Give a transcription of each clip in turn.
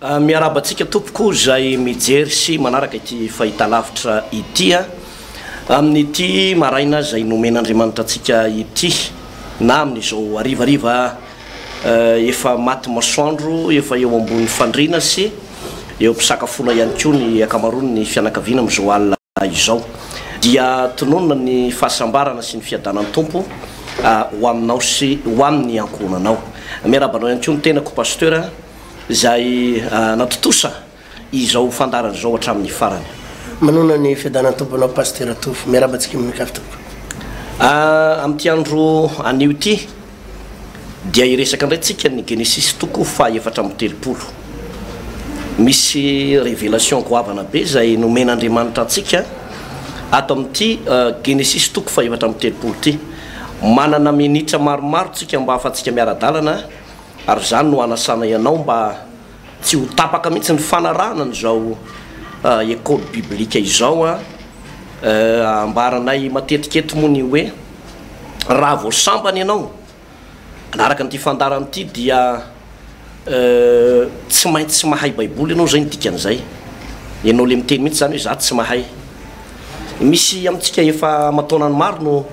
Miarahaba antsika tompoko izay mijery sy manaraka ity fahitalavitra ity amin'ity maraina izay nomen'Andriamanitra antsika ity na amin'izao harivariva efa maty masoandro efa eo ambony fandriana sy eo am-pisakafoana ihany koa ny ankamaroan'ny fianakaviana amin'izao alina izao dia tononina ny fahasambarana sy ny fiadanan'ny Tompo ho aminao sy ho amin'ny ankohonanao. Miarahaba anao ihany koa ny tenako Pasteur izay natontosa izao fandaharana izao hatramin'ny farany. Manonona ny fiadanan'ny Tompo anao Pasteur Tovo. Miarahaba antsika mianakavy tompoko. Amin'ity andro anio ity dia hiresaka indray tsika ny Genesisy toko faha 34. Misy révélation goavana be izay nomen'Andriamanitra antsika ato amin'ity Genesisy toko faha 34 ity. Manana minitra maromaro tsika mba ahafahantsika miara-dalana ary izany no hanasanay anao mba tsy ho tapaka mihitsy ny fanarahana an'izao école biblique izao. Ambaranay matetika eto moa ny hoe raha vao sambany ianao hanaraka an'ity fandaharana ity dia tsy maintsy mahay baiboly ianao, izay no dikan'izay. Ianao ilay miteny mihitsy izany hoe izaho tsy mahay. Misy amintsika efa aman-taonany maro no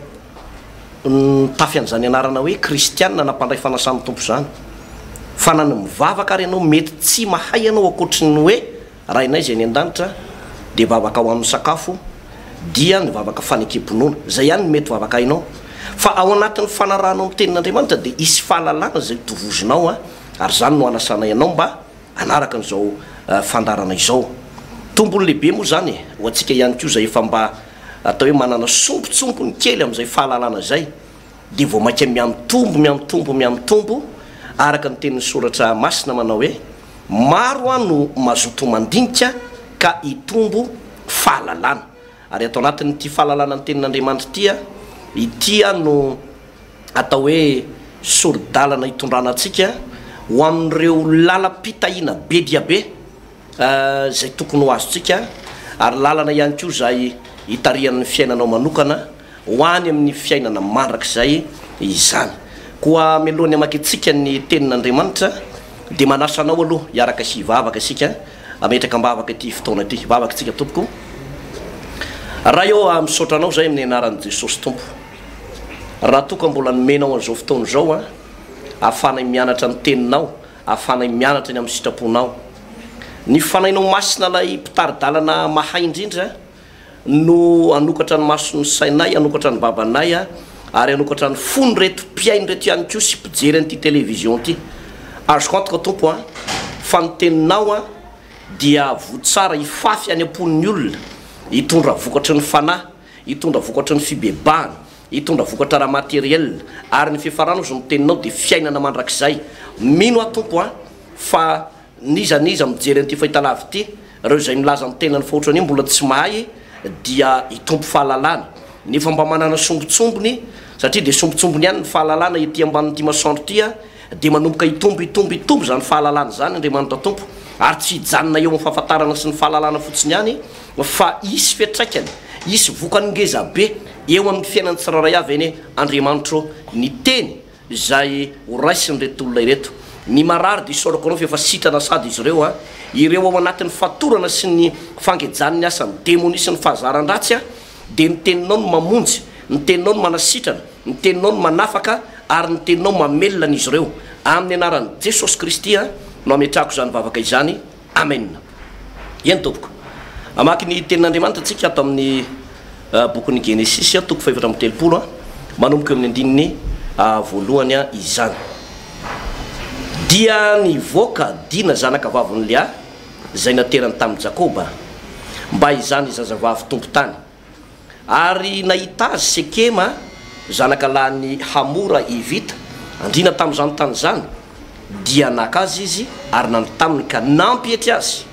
nitafy an'izany anarana hoe kristiana na mpandray fanasan'ny Tompo izany. Fa na ny mivavaka ary ianao mety tsy mahay ianao ankoatry ny hoe Rainay izay any an-danitra dia vavaka ho amin'ny sakafo dia ny vavaka fanekem-pinoana. Izay ihany no mety vavaka hainao. Fa ao anatin'ny fanarahanao ny tenin'Andriamanitra dia hisy fahalalana izay hotovozinao ary izany no hanasanay anao mba hanaraka an'izao fandaharana izao. Tombony lehibe moa izany ho antsika ihany koa izay efa mba atao hoe manana sombintsombiny kely amin'izay fahalalana izay dia vao mainka mihamitombo mihamitombo mihamitombo araka ny tenin'ny soratra masina manao hoe Maro an no mazoto mandinika ka hitombo fahalalana. Ary ato anatin'ity fahalalana ny tenin'Andriamanitra ity an, ity an no atao hoe sori-dalana hitondrana antsika ho amin'ireo lalam-pitahiana be dia be izay tokony ho azontsika ary lalana ihany koa izay hitarihan'ny fiainanao manokana ho any amin'ny fiainana mandrakizay izany. Koa mialohan'ny hamakiantsika ny Tenin'Andriamanitra dia manasa anao aloha hiaraka hivavaka isika, hametraka am-bavaka ity fotoana ity. Hivavaka isika tompoko. Ray ô, misaotra Anao izahay amin'ny anaran'i Jesosy Tompo. Raha toa ka mbola nomenao an'izao fotoana izao an, ahafahanay mianatra ny Teninao, ahafahanay mianatra ny amin'ny sitraponao. Ny Fanahinao Masina ilay mpitari-dalana mahay indrindra, no hanokatra ny mason'ny sainay, hanokatra ny vavanay ary hanokatra ny fon'ireto mpihaino ireto ihany koa sy mpijery an'ity télévision ity. Azoko antoka Tompo a, fa ny teninao a dia voa tsara hifafy any am-pon'ny olona, hitondra vokatry ny fanahy, hitondra vokatry ny fibebahana, hitondra vokatra ara-matériel, ary ny fiafarana ozy ny teninao dia fiainana mandrakizay. Mino aho Tompo a, fa N'iza n'iza mijery an'ity fahitalavitra ity, ireo izay milaza ny tenany fa ohatran'ny hoe mbola tsy mahay dia hitombo fahalalana, nefa mba manana sombintsombiny, satria dia sombintsombiny ihany ny fahalalana ety ambanin'ity masoandro ity, dia manomboka hitombo hitombo hitombo izany fahalalana izany Andriamanitra Tompo, ary tsy hijanona eo amin'ny fahafantarana sy ny fahalalana fotsiny ihany fa hisy fiantraikany, hisy vokany ngeza be eo amin'ny fiainan'ny tsirairay avy anie Andriamanitro ny teny izay ho raisin'ireto olona ireto. Ny marary dia isaorako anao fa efa sitrana sady izy ireo an! Ireo ao anatin'ny fatorana sy ny fangejan'ny asan'ny demonia sy ny fahazaran-dratsy an! Dia ny teninao no mamonjy, ny teninao no manasitrana, ny teninao no manafaka ary ny teninao mamelona an'izy ireo. Amin'ny anaran'i Jesosy Kristy an! no ametrahako izany vavaka izany. Amen. Eny tompoko. Hamaky ny tenin'Andriamanitra tsika ato amin'ny bokin'ny Genesisy toko fahefatra amby 30, manomboka eo amin'ny andininy voalohany izany. Dia nivoaka Dina zanaka vavin'i Lea, izay naterany tamin'i Jakoba, mba izany zazavavy tompon-tany. Ary nahita azy Sekema, zanaka lahin'i Hamora Hivita, andriana tamin'izany tany izany, dia naka azy izy ary nandry taminy ka nampietry azy.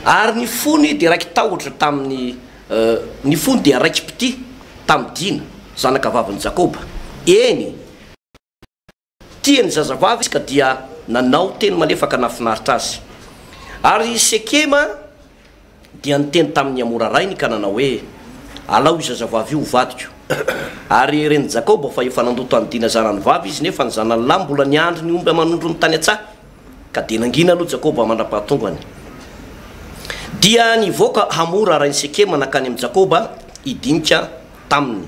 Ary ny fony dia raiki-tahotra tamin'ny, ny fony dia raiki-pitia tamin'i Dina, zanaka vavin'i Jakoba. Eny! Tia ny zazavavy izy ka dia nanao teny malefaka nahafinaritra azy. Ary i Sekema dia niteny tamin'i Hamora rainy ka nanao hoe, Alao io zazavavy io ho vadiko. Ary ren'i Jakoba fa efa nandoto an'i Dina zanany vavy izy, nefa ny zanany lahy mbola niandry ny omby aman'ondriny tany an-tsaha. Ka dia nangina aloha Jakoba mandra-pahatongany. Dia nivoaka Hamora rain'i Sekema nankany amin'i Jakoba hidinika taminy.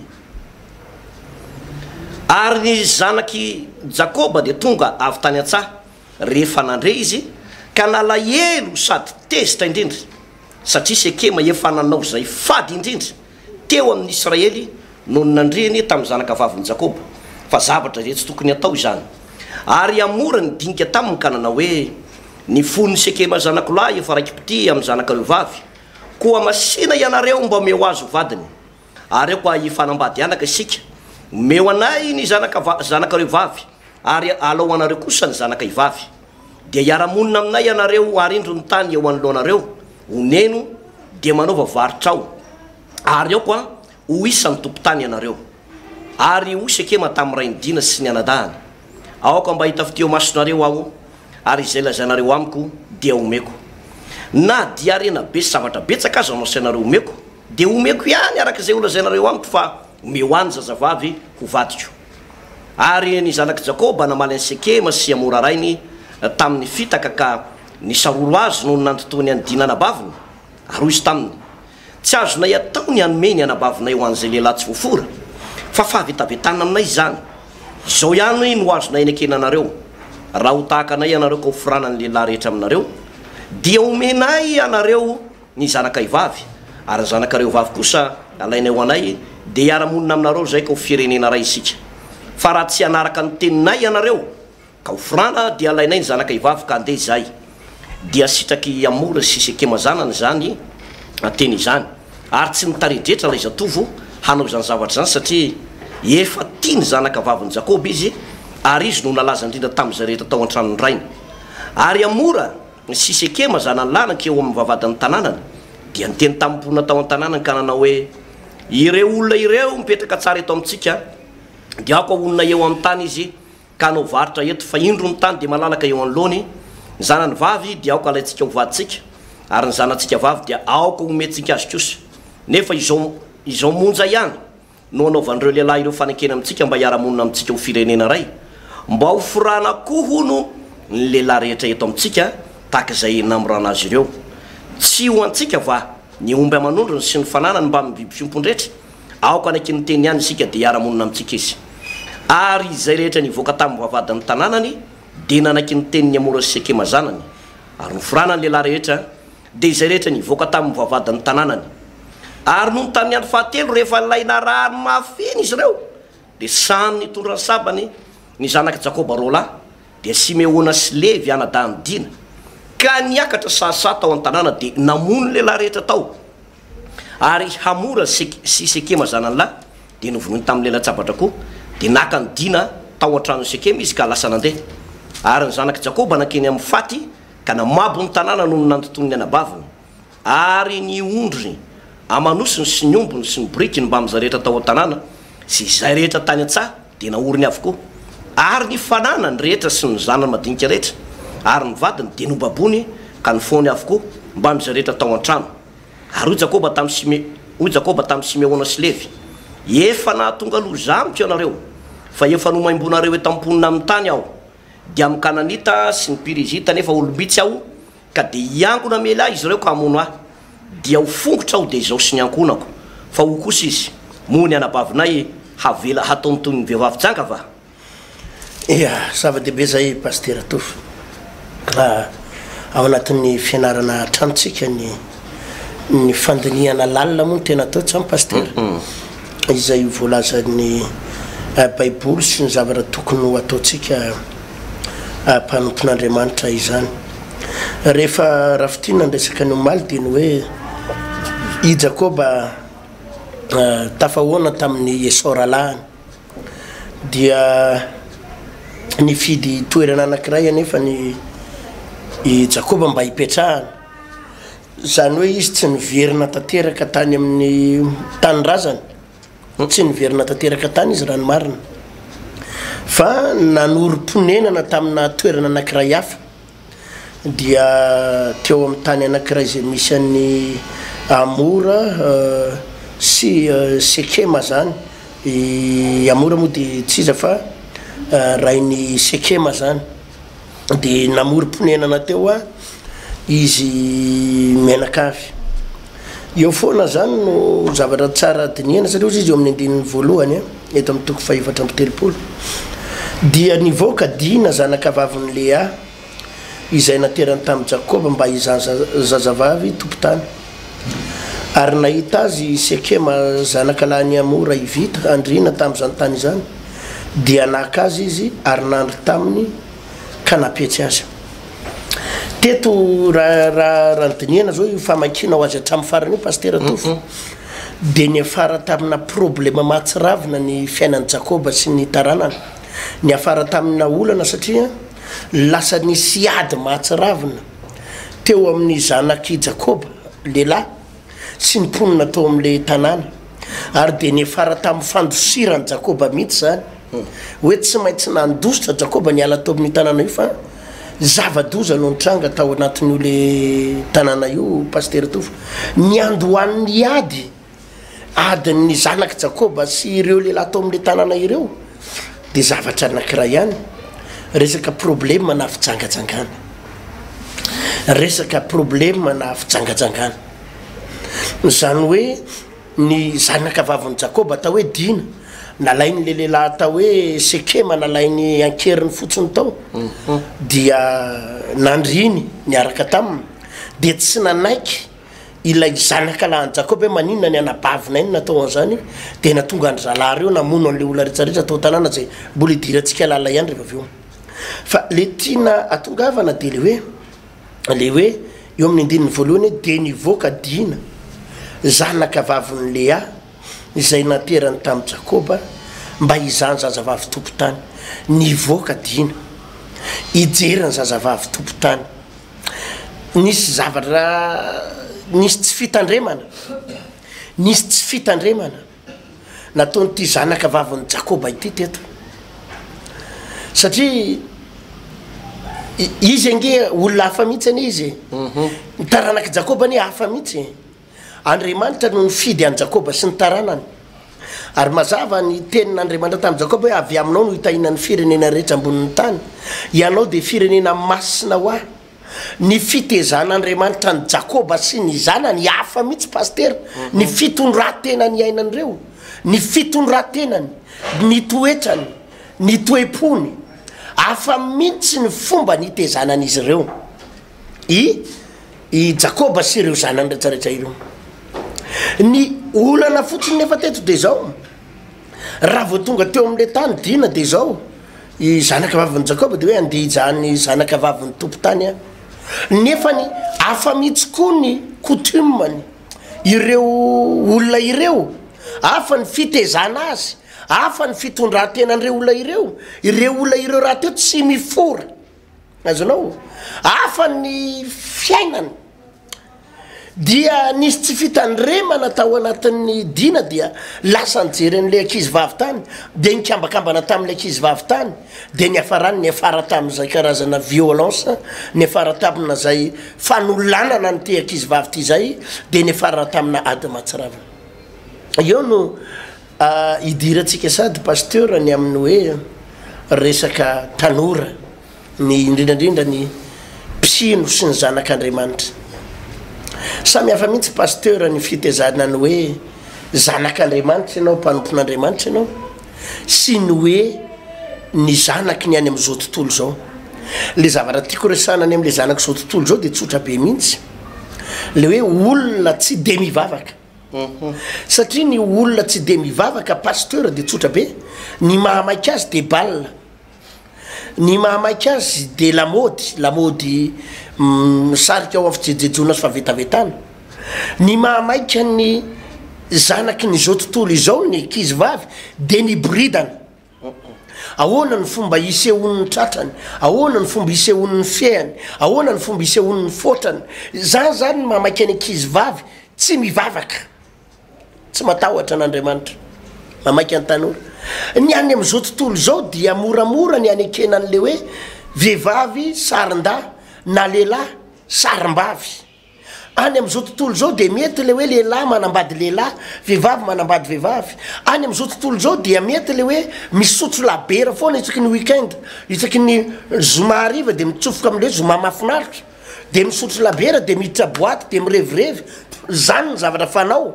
Ary ny zanak'i Jakoba dia tonga avy tany an-tsaha rehefa nandre izy, ka nalahelo sady tezitra indrindra, satria Sekema efa nanao izay fady indrindra teo amin'ny Israely noho ny nandriany tamin'ny zanakavavin'i Jakoba, fa zavatra izay tsy tokony hatao izany. Ary i Hamora nidinika taminy ka nanao hoe, Ny fon'i Sekema zanako lahy efa raiki-pitia amin'ny zanakareo vavy, koa masìna ianareo mba omeo azy ho vadiny. Ary aoka hifanambady anaka isika, omeo anay ny zanaka zanakareo vavy, ary alao anareo kosa ny zanakay vavy. Dia hiara-monina aminay ianareo, ary indro ny tany eo anoloanareo, oneno, dia manaova varotra ao. Ary aoka ho isan'ny tompon-tany ianareo. Ary hoy Sekema tamin'ny rain'i Dina sy ny anadahiny, Aoka mba hitafitia eo imasonareo aho, ary izay lazainareo amiko dia homeko. Na dia harena be sy zavatra betsaka aza no asainareo homeko, dia homeko ihany araka izay holazainareo amiko fa omeo ahy ny zazavavy ho vadiko. Ary ny zanak'i Jakoba namaly an'i Sekema sy Hamora rainy tamin'ny fitaka ka nisaroro azy noho ny nandotoany an'i Dina anabaviny, ary hoy izy taminy, Tsy azonay atao ny hanome ny anabavinay ho an'izay lehilahy tsy voafora, fa fahavetavetana aminay izany. Izao ihany no azonay anekena anareo, Raha ho tahaka anay ianareo ka hoforana ny lehilahy rehetra aminareo, dia homenay anareo ny zanakay vavy, ary ny zanakareo vavy kosa alainay ho anay, dia hiara-monina aminareo izahay ka ho firenena iray isika. Fa raha tsy hanaraka ny teninay ianareo, ka ho forana, dia alainay ny zanakay vavy ka handeha izahay. Dia sitrak'i Hamora sy Sekema zanany izany teny izany. Ary tsy nitaredretra ilay zatovo hanao izany zavatra izany, satria efa tia ny zanaka vavin'i Jakoba izy, ary izy no nalaza indrindra tamin'izay rehetra tao an-tranon'ny rainy. Ary Hamora sy Sekema zanany lahy nankeo amin'ny vavahadin'ny tanànany, dia niteny tamin'ny mponina tao an-tanànany ka nanao hoe, Ireo olona ireo mipetraka tsara eto amintsika, dia aoka honina eo amin'ny tany izy, ka hanao varotra eto, fa indro ny tany dia malalaka eo anoloany, ny zanany vavy dia aoka alaintsika ho vadintsika, ary ny zanatsika vavy dia aoka homentsika azy kosa. Nefa izao, izao monja ihany no hanaovan'ireo lehilahy ireo fanekena amintsika mba hiara-monina amintsika ho firenena iray, mba ho forana koa, hono, ny lehilahy rehetra eto amintsika, tahaka izay namorana azy ireo. Tsy ho antsika va ny omby aman'ondriny sy ny fananany mbamin'ny biby fiompon-drehetra? Aoka hanaiky ny teny ihany isika dia hiara-monina amintsika izy. Ary izay rehetra nivoaka tamin'ny vavahadin'ny tanànany dia nanaiky ny tenin'i Hamora sy Sekema zanany, ary noforana ny lehilahy rehetra, dia izay rehetra nivoaka tamin'ny vavahadin'ny tanànany. Ary nony tamin'ny andro fahatelo, rehefa ilay narary mafy iny izy ireo, dia samy nitondra ny sabany ny zanak'i Jakoba roalahy, dia Simeona sy Levy anadahin'i Dina, ka niakatra sahasaha tao an-tanàna dia namono ny lehilahy rehetra tao. Ary Hamora sy Sekema zanany lahy dia novonoiny tamin'ny lelan-tsabatra koa, dia naka an'i Dina tao an-tranon'i Sekema izy ka lasa nandeha. Ary ny zanak'i Jakoba nankeny amin'ny faty ka namabo ny tanàna noho ny nandotoany ny anabaviny, ary ny ondriny aman'osiny sy ny ombiny sy ny borikiny mbamin'izay rehetra tao an-tanàna sy izay rehetra tany an-tsaha dia naoriny avokoa, ary ny fananany rehetra sy ny zanany madinika rehetra ary ny vadiny dia nobaboiny ka nofoany avokoa mbamin'izay rehetra tao an-trano. Ary hoy Jakoba tamin'i Sime, hoy Jakoba tamin'i Simeona sy Levy, Efa nahatonga loza amiko ianareo, fa efa nomaimbonareo eto am-ponina amin'ny tany aho, dia amin'ny Kananita sy ny Pirizita, nefa olom-bitsy aho, ka dia hiangona hamely ahy izy ireo ka hamono ahy. Dia ho fongotra aho dia izao sy ny ankohonako. Fa hoy kosa izy, Moa ny anabavinay havela hataony toy ny vehivavy janga va? Ia, zava-dehibe izay Pasitera Tofa. Ao anatin'ny fianarana hatrany tsika ny ny fandinihana lalina moa no tena atao tsy zany Pasitera? Izay voalazan'ny Baiboly sy ny zavatra tokony ho ataontsika mpanompon'Andriamanitra izany. Rehefa raha fintinina ny resaka ny omaly dia ny hoe i Jakoba tafahoana tamin'i Esao rahalahiny. Dia nifidy toerana anankiray anefa ny i Jakoba mba hipetrahana. Izany hoe izy tsy niverina tanteraka tany amin'ny tanindrazany. Tsy niverina tanteraka tany izy raha ny marina. Fa nanorim-ponenana tamina toerana anankiray hafa. dia teo amin'ny tany anankiray izay misy an'i Hamora sy Sekema izany. I Hamora moa dia tsy iza fa rain'i Sekema izany. Dia namorom-ponenana teo izy mianakavy. Eo foana izany no zavatra tsara dinihana satria hozy izy eo amin'ny andininy voalohany eto amin'ny toko fahefatra amby 30. Dia nivoaka Dina zanakavavin'i Lea izay naterany tamin'i Jakoba mba hizaha zazavavy tompon-tany. Ary nahita azy i Sekema zanakalahin'i Hamora Hivita, andriana tamin'izany tany izany, dia naka azy izy ary nandry taminy ka nampietsy azy. Teto raha raha raha nodinihana zao io famakiana ho azy hatramin'ny farany io Pasitera Tovo dia niafara tamina problema mahatsiravina ny fiainan'i Jakoba sy ny taranany. Niafara tamina olana satria lasa nisy ady mahatsiravina teo amin'ny zanak'i Jakoba lehilahy sy ny mponina tao amin'ilay tanàna, ary dia niafara tamin'ny fandosiran'i Jakoba mihitsy izany, hoe tsy maintsy nandositra Jakoba niala tao amin'io tanàna io fa zava-doza no nitranga tao anatin'io le tanàna io, Pasitera Tovo. Niandohan'ny ady, adin'ny zanak'i Jakoba sy ireo lehilahy tao amin'ilay tanàna ireo, dia zavatra anankiray ihany, resaka problema na fijangajangana. Resaka problema na fijangajangana. Izany hoe ny zanaka vavin'i Jakoba atao hoe Dina, nalain'ilay lehilahy atao hoe Sekema, nalainy an-keriny fotsiny tao, dia nandriny niaraka taminy, dia tsy nanaiky ilay zanaka lahin'i Jakoba hoe maninona ny anabavinay no natao an'izany, dia nahatonga an-dry zalahy ireo namono an'ilay olona rehetra rehetra tao an-tanàna izay mbola hidirantsika lalina ihany rehefa avy eo. Fa le tiana atongavana dia le hoe, le hoe eo amin'ny andininy voalohany hoe dia nivoaka Dina, zanaka vavin'i Lea, izay naterany tamin'i Jakoba, mba hizaha ny zazavavy tompon-tany. Nivoaka Dina, hijery ny zazavavy tompon-tany. Nisy zavatra, nisy tsy fitandremana, nisy tsy fitandremana nataon'ity zanaka vavin'i Jakoba ity teto. Satria izy ange olona hafa mihitsy anie izy e. Ny taranak'i Jakoba anie hafa mihitsy e. Andriamanitra no nifidy an'i Jakoba sy ny taranany. Ary mazava ny tenin'Andriamanitra tamin'i Jakoba hoe, Avy aminao no hitahiana ny firenena rehetra ambonin'ny tany. Ianao dia firenena masina ho ahy. Ny fitezan'Andriamanitra an'i Jakoba sy ny zanany hafa mihitsy Pasitera, ny fitondran-tena niainan'ireo, ny fitondran-tenany, ny toetrany, ny toe-pony. Hafa mihitsy ny fomba nitezana an'izy ireo. I I Jakoba sy ireo zanany rehetrarehetra ireo. Ny olana fotsiny nefa teto dia izao, raha vao tonga teo amin'ilay tany Dina dia izao, i zanaka vavin'i Jakoba dia hoe andeha hijaha ny zanaka vavin'ny tompon-tany aho. Nefany hafa mihitsy koa ny coutume-ny ireo olona ireo, hafa ny fitezana azy, hafa ny fitondran-tenan'ireo olona ireo, ireo olona ireo rahateo tsy mifora. Azonao? Hafa ny fiainana. Dia nisy tsy fitandremana tao anatin'ny dina dia lasa nijery an'ilay ankizy vavy tany, dia nikambakambana tamin'ilay ankizy vavy tany, dia niafarany niafara tamin'izay karazana violence, niafara tamina izay fanolanana an'ity ankizy vavy ity izay, dia niafara tamina ady mahatsiravina. Eo no Idirantsika sady Pasteur ny amin'ny hoe resaka tanora, ny indrindra indrindra ny mpino sy ny zanak'Andriamanitra. Samy hafa mihitsy Pasteur ny fitezana ny hoe zanak'Andriamanitra ianao, mpanompon'Andriamanitra ianao, sy ny hoe ny zanaky ny any amin'izao tontolo izao. Le zavatra tiako resahana ny amin'le zanak'izao tontolo izao dia tsotra be mihitsy, le hoe olona tsy de mivavaka. Satria ny olona tsy dia mivavaka pasteur dia tsotra be, ny mahamaika azy dia bal, ny mahamaika azy dia lamaody, lamaody misarika ao amin'ny fijejojejoana sy fahavetavetana, ny mahamaika ny zanaky ny izao tontolo izao ny ankizy vavy dia ny boridana. Ahoana ny fomba isehoan'ny tratrany? Ahoana ny fomba isehoan'ny fehany? Ahoana ny fomba isehoan'ny fotrany? Izany izany ny mamaky ny ankizy vavy tsy mivavaka, tsy matahotra an'Andriamanitra. Mamaky ny tanora. Ny any amin'izao tontolo izao dia moramora ny hanekena an'ilay hoe vehivavy sarin-dahy na lehilahy sarim-bavy. Any amin'izao tontolo izao dia mety ilay hoe lehilahy manambady lehilahy, vehivavy manambady vehivavy. Any amin'izao tontolo izao dia mety ilay hoe misotro labiera foana isaky ny week-end, isaky ny zoma hariva dia mitsofoka amin'ilay hoe zoma mahafinaritra, dia misotro labiera, dia miditra boite, dia mirevirevy. Izany ny zavatra fanao.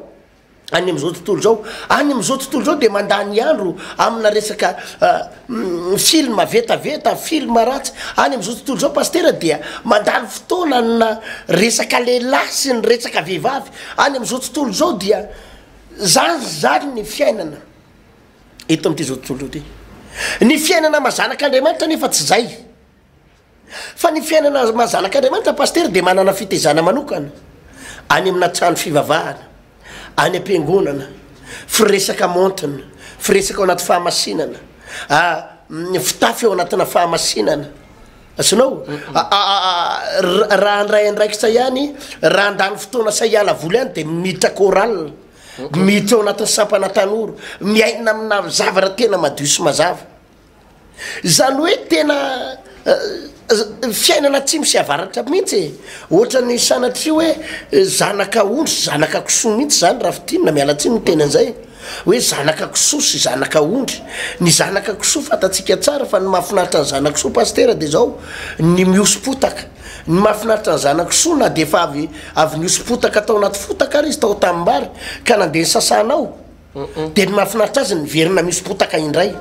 Any amin'izao tontolo izao. Any amin'izao tontolo izao dia mandany andro amina resaka film vetaveta, film ratsy. Any amin'izao tontolo izao pasitera dia mandany fotoana amina resaka lehilahy sy ny resaka vehivavy. Any amin'izao tontolo izao dia zany zany ny fiainana eto amin'ity izao tontolo ity. Ny fiainana maha zanak'Andriamanitra nefa tsy zay. Fa ny fiainana maha zanak'Andriamanitra Pasitera dia manana fitaizana manokana any amina trano fivavahana, any am-piangonana, firesaka maontina, firesaka ao anaty fahamasinana, fitafy ao anatina fahamasinana. Azonao? Raha handray andraikitra ihany, raha handany fotoana sa hiala voly ihany dia miditra chorale, miditra ao anatin'ny sampana tanora, miaina amina zavatra tena madio sy mazava. Izany hoe tena fiainana atsimo sy avaratra mihitsy e! Ohatran'ny sanatria hoe zanaka ondry sy zanaka kisoa mihitsy izany raha fintinina, miala tsiny miteny an'izay, hoe zanaka kisoa sy zanaka ondry. Ny zanaka kisoa fantatsika tsara fa ny mahafinaritra ny zana-kisoa pasitera dia izao, ny mihosom-potaka. Ny mahafinaritra ny zana-kisoa na dia efa avy avy nihosom-potaka tao anaty fotaka ary izy tao an-tanimbary ka nandeha nisasana ao, Dia ny mahafinaritra azy ny miverina mihoso-potaka indray.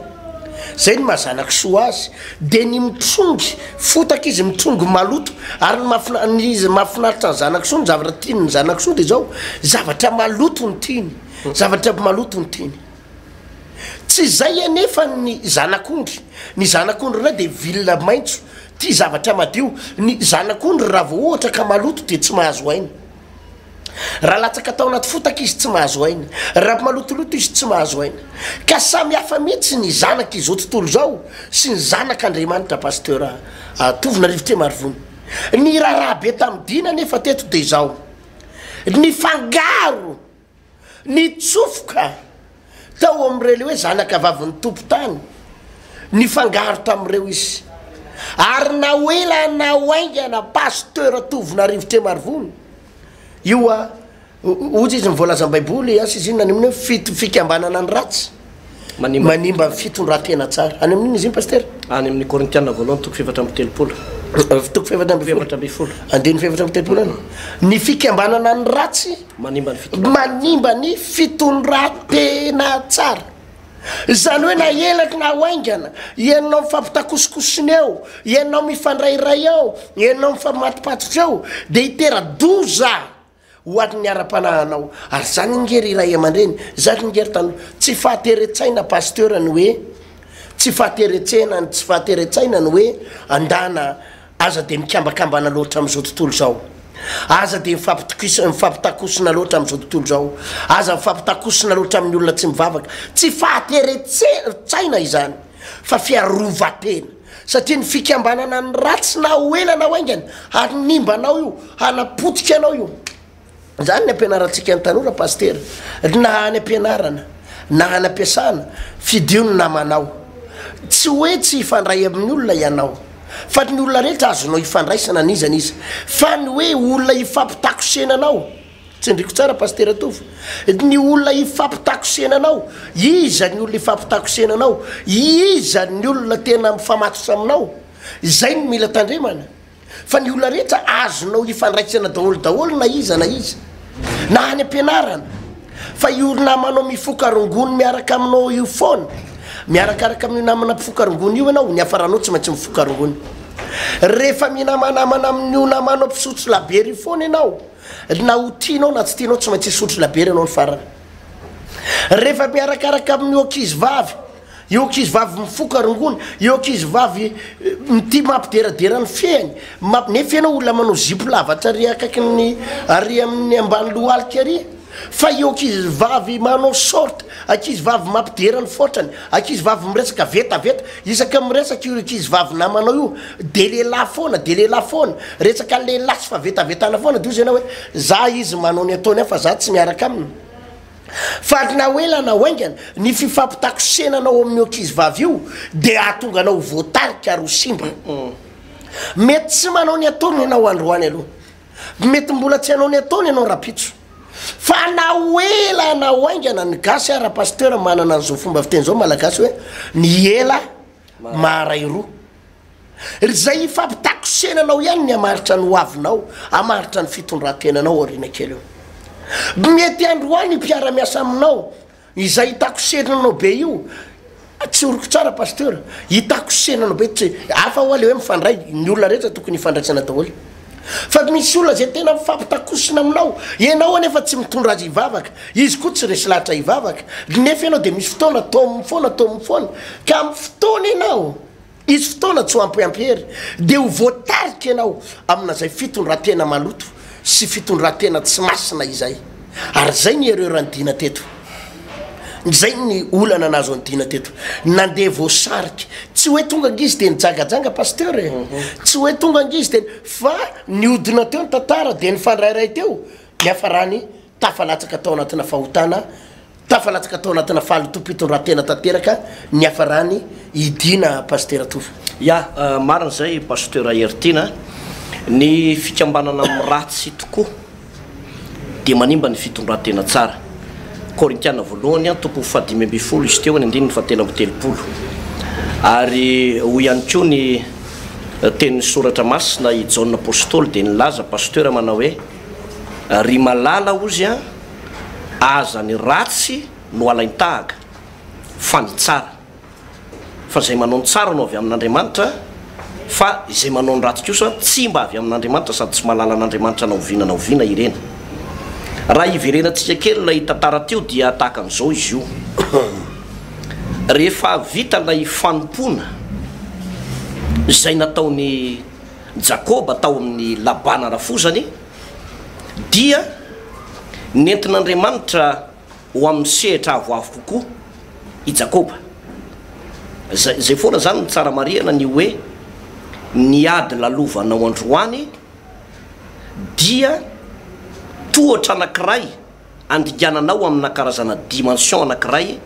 Zay ny maha zanak'isoa azy. Dia ny mitrongy fotaka izy, mitrongy maloto. Ary ny mahafina- ny izy mahafinaritra ny zanak'isoa, ny zavatra tian'ny zanak'isoa dia izao, zavatra maloto no tiany, zavatra maloto no tiany. Tsy izay anefa ny zanak'ondry. Ny zanak'ondry indray dia vilona maitso, tia zavatra madio. Ny zanak'ondry raha vao ohatra ka maloto dia tsy mahazo aina. Raha latsaka tao anaty fotaka izy tsy mahazo aina, raha malotoloto izy tsy mahazo aina. Ka samy hafa mihitsy ny zanak izao tontolo izao sy ny zanak Andriamanitra Pasteur Tovonarivo Tremarivony. Ny raharaha be tamin'i Dina anefa teto dia izao, nifangaro Nitsofoka tao amin'ireo ilay hoe zanaka vavin'ny tompon-tany, nifangaro tamin'ireo izy. Ary na ho ela na ho haingana, Pasteur Tovonarivo Tremarivony, io a, hoy izy ny voalazan'ny Baiboly, asa izy inona any amin'ny hoe fit- fikambanana ny ratsy, Manimba. manimba ny fitondran-tena tsara. Any amin'inona izy iny Pasitera? Any amin'ny Korintiana voalohany toko fahefatra amby telopolo. Toko fahefatra ambin'ny folo. 14. Andininy fahefatra amby telopolo any. Ny fikambanana ny ratsy Manimba ny fitondran-tena. manimba ny fitondran-tena tsara. Izany hoe na elaky na ho haingana, ianao mifampitakosokosona eo, ianao mifandrairay eo, ianao mifamatopatotra eo, dia hitera-doza ho an'ny ara-panahinao. Ary izany ange ry ray aman-dreny, izany ange ry tanora, tsy fahateren-tsaina Pasteur ny hoe, tsy fahateren-tsena, tsy fahateren-tsaina ny hoe andana aza dia mikambakambana loatra amin'izao tontolo izao. Aza dia mifampitokisa, mifampitakosina loatra amin'izao tontolo izao. Aza mifampitakosina loatra amin'ny olona tsy mivavaka. Tsy fahateren-tsaina izany fa fiarovan-tena. Satria ny fikambanana ny ratsy na ho ela na ho haingana, hanimba anao io, hanapotika anao io. Izany ny ampianarantsika ny tanora Pasitera, na any am-pianarana, na any am-piasana, fidio ny namanao. Tsy hoe tsy hifandray amin'ny olona ianao, fa ny olona rehetra azonao ifandraisana n'iza n'iza, fa ny hoe olona hifampitakosena anao, Tsindriko tsara Pasitera Tovo, ny olona ifampitakosenanao, iza ny olona ifampitakosenanao, iza ny olona tena mifamatotra aminao, izay no mila tandremana, fa ny olona rehetra azonao ifandraisana daholo daholo na iza na iza, na any am-pianarana, fa io namanao mifoka rongony miaraka aminao io foana, miarakaraka amin'io namana mpifoka rongony io ianao, ny hafaranao tsy maintsy mifoka rongony, rehefa minamanamana amin'io namanao mpisotro labiera io foana ianao, Na ho tianao na tsy tianao tsy maintsy hisotro labiera ianao ny farany. Rehefa miarakaraka amin'io ankizy vavy, io ankizy vavy mifoka rongony, io ankizy vavy mitia mampideradera ny fehiny, mamp- nefa ianao olona manao zipo lava hatrary akaikin'ny ary amin'ny ambany lohalika ary, fa io ankizy vavy manao short, ankizy vavy mampidera ny faotrany, ankizy vavy miresaka vetaveta, Isaka miresaka io ankizy vavy namanao io de lehilahy foana de lehilahy foana, resaka lehilahy sy fahavetavetana foana de hozy ianao hoe za izy manao ny ataony ao fa za tsy miaraka aminy. Fa na ho ela na ho haingana ny fifampitakosenanao amin'io ankizy vavy io de hahatonga anao ho voatarika ary ho simba. Mety tsy manao ny ataony ianao androany aloha. Mety mbola tsy hanao ny ataony ianao rahampitso. Fa na ho ela na ho haingana, ny gasy ara pasteur manana an'izao fomba fiteny izao malagasy hoe ny ela maharay roa. Ry zay hifampitakosenanao ihany ny hamaritra ny hoavinao, hamaritra ny fitondran-tenanao aoriana kely eo. Mety androany io mpiara-miasa aminao Izay hitako senanao be io, tsy oriko tsara Pasteur, hitako senanao be, tsy, hafa hoa le hoe mifandray, ny olona rehetra tokony hifandraisana daholo. Fa misy olona izay tena mifampitakosina aminao, ianao anefa tsy mitondra azy hivavaka, izy koa tsy resy lahatra hivavaka, nefa ianao dia misy fotoana taominy foana, taominy foana, ka amin'ny fotoana ianao, Hisy fotoana tsy ho ampiampy hery dia ho voatarika ianao amin'izay fitondran-tena maloto sy fitondran-tena tsy masina izay. Ary izay ny erreur an'i Dina teto. Izay ny olana nahazo an'i Dina teto. Nandeha voasarika. Tsy hoe tonga ange izy dia nijangajanga Pasteur e. Tsy hoe tonga ange izy dia, fa nihodina teo ny tantara dia nifandrairay teo, niafarany tafalatsaka tao anatina fahotana Tafalatsaka tao anatina fahalotoam-pitondrantena tanteraka niafarany i Dina Pasitera Tovo. Ya, marina izay Pasteur Heritiana a! Ny fikambanana amin'ny ratsy tokoa dia manimba ny fitondrantena tsara. Korintiana voalohany toko fahadimy ambin'ny folo izy teo ny andininy fahatelo amby telopolo. Ary hoy ihany koa ny tenin'ny soratra masina i Jaona Apostoly dia nilaza Pasteur manao hoe, Ry malala hozy a! Aza ny ratsy no alain-tahaka fa ny tsara. Fa izay manao ny tsara no avy amin'Andriamanitra, fa izay manao ny ratsy kosa tsy mba avy amin'Andriamanitra sady tsy mahalala an'Andriamanitra na oviana na oviana ireny. Raha hiverenantsika kely ilay tantara teo dia tahaka an'izao izy io. Rehefa vita ilay fanompoana izay nataon'i Jakoba tao amin'i Labana rafozany, dia nentin'Andriamanitra ho amin'ny sehatra avoavo kokoa i Jakoba. Izay, izay foana izany no tsara marihana ny hoe ny ady lalovanao androany dia tohatra anankiray andingananao amina karazana dimension anankiray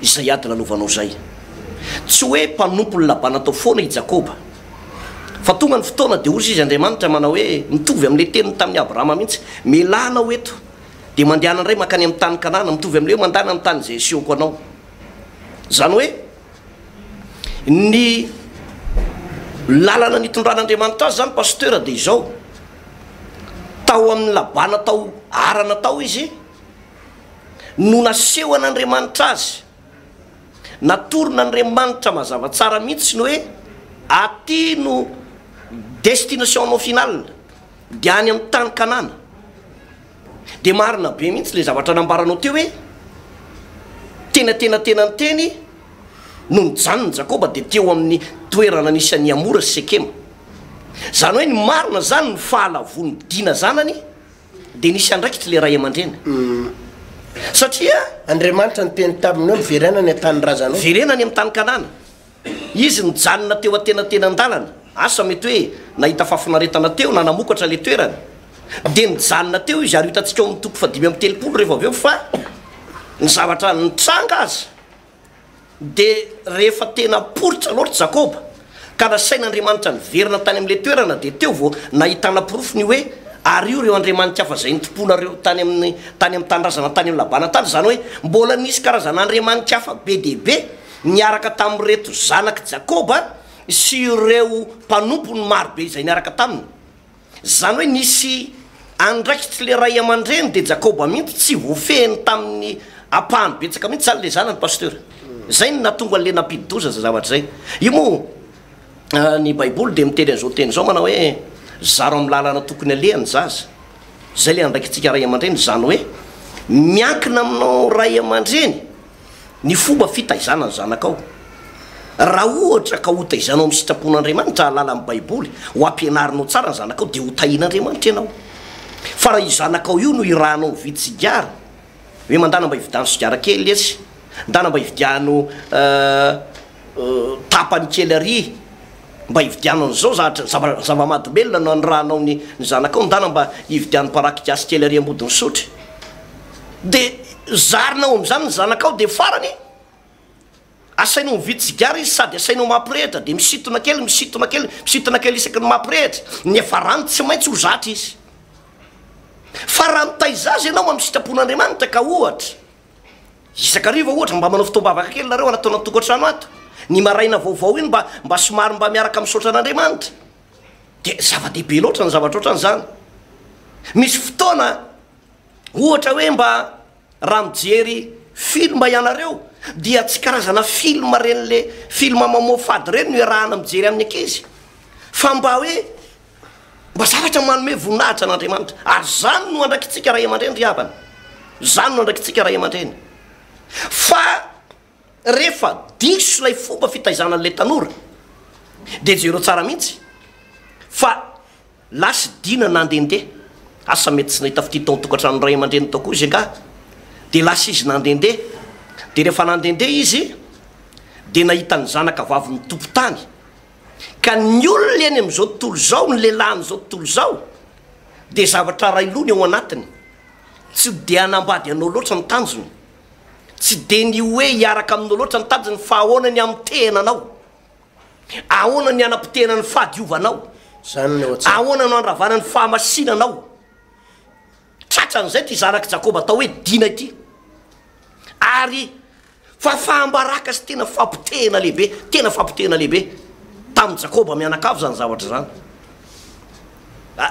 izay ady lalovanao izay. Tsy hoe mpanompon'i Labana tao foana i Jakoba. Fa tonga ny fotoana dia hozy izy Andriamanitra manao hoe, mitovy amin'ilay teniny tamin'i Abrahama mihitsy, Mialà anao eto, dia mandehana indray mankany amin'ny tany Kanana, mitovy amin'ilay hoe mandana amin'ny tany izay asehoko anao. Izany hoe, ny lalana nitondran'Andriamanitra azy izany Pasteur dia izao, Tao amin'i Labana tao Harana tao izy no nasehon'Andriamanitra azy. Natoron'Andriamanitra mazava tsara mihitsy ny hoe aty no destination-nao final, dia any amin'ny tany Kanana. Dia marina be mihitsy ilay zavatra nambaranao teo hoe tena tena tena niteny no nijanona Jakoba dia teo amin'ny toerana nisy an'i Hamora sy Sekema. Zany hoe ny marina zany ny fahalavoan'i Dina zanany dia nisy andraikitra le ray aman-dreny. Satria. Andriamanitra niteny taminy hoe miverena any an-tanindrazanao. Verena any amin'ny tany Kanana. Izy nijanona teo antenatenan-dalana, asa mety hoe nahita fahafinaretana teo na namokatra le toerana. Dia nijanona teo izy ary ho hitantsika ao amin'ny toko fahadimy amby telopolo rehefa avy eo fa ny zavatra nitranga aza Dia rehefa tena poritra loatra Jakoba, ka nasain'Andriamanitra niverina tany amin'ilay toerana, dia teo vao nahitana porofo ny hoe, Ary io ireo andriamani-kafa izay nitompoanareo tany amin'ny tany amin'ny tanindrazana tany amin'i Labana tany, izany hoe mbola nisy karazana andriamani-kafa be dia be niaraka tamin'ireto zanak'i Jakoba sy ireo mpanompony maro be izay niaraka taminy. Izany hoe nisy andraikitry le ray aman-dreny dia Jakoba mihitsy tsy voafehiny tamin'ny ampahany betsaka mihitsy izany le zanany Pasteur. Izay no nahatonga an'le nampidi-doza izay zavatra izay. Io moa ny baiboly dia miteny an'izao teny izao manao hoe zaro amin'ny lalana tokony aleha ny zaza. Izay le andraikitsika ray aman-dreny, izany hoe miankina aminao ray aman-dreny Ny fomba fitaizana ny zanakao. Raha ohatra ka hotaizanao amin'ny sitrapon'Andriamanitra hahalala ny Baiboly, ho ampianarinao tsara ny zanakao, dia hotahin'Andriamanitra ianao. Fa raha io zanakao io no irahanao mividy sigara, hoe mandana mba hividano sigara kely lesy, ndana mba hividiano tapany kely ary mba hividiano an'izao zavatra, zava-mahadomelina no anirahanao ny zanakao, ndana mba hividiano paraky gasy kely ary ambodin'Isotry. Dia zarinao amin'izany ny zanakao dia farany asainao mividy sigara izy sady asainao mampirehitra dia misintona kely, misintona kely, misintona kely isaky ny mampirehitra, ny hiafarany tsy maintsy ho zatra izy. Fa raha mitaiza azy ianao amin'ny sitrapon'Andriamanitra ka ohatra, isak'hariva ohatra mba manao fotoam-bavaka kely nareo anatina tokantrano ato, ny maraina vaovao iny mba mba somary mba miaraka misaotra an'Andriamanitra, dia zava-dehibe loatra ny zavatra ohatran'izany. Misy fotoana ohatra hoe mba raha mijery film ianareo dia tsy karazana film reny le film mamoafady reny no iarahana mijery amin'ny ankizy fa mba hoe mba zavatra manome voninahitra an'Andriamanitra ary zany no andraikitsika ray aman-dreny ry havana, zany no andraikitsika ray aman-dreny fa rehefa diso ilay fomba fitaizana an'ilay tanora dia jereo tsara mihitsy fa Lasa i Dina nandehandeha, asa mety tsy nahita fitia tao an-tokantranon'ny ray aman-dreniny tao koa izy angaha, dia lasa izy nandehandeha, dia rehefa nandehandeha izy dia nahita ny zanaka vavin'ny tompon-tany, ka ny olona eny amin'izao tontolo izao, ny lehilahin'izao tontolo izao dia zavatra iray loha ny ao anatiny, tsy dia hanambady anao loatra ny tanjony, tsy dia ny hoe hiaraka aminao loatra ny tanjony fa ahoana ny hamotehana anao. Ahoana ny hanapotehana ny fahadiovanao? Izany no ao an-tsaiko. Ahoana no handravana ny fahamasinanao? Tratran'izay ity zanak'i Jakoba atao hoe Dina ity. Ary fahafaham-baraka sy tena fampotehana lehibe, tena fampotehana lehibe tamin'i Jakoba mianakavy izany zavatra izany.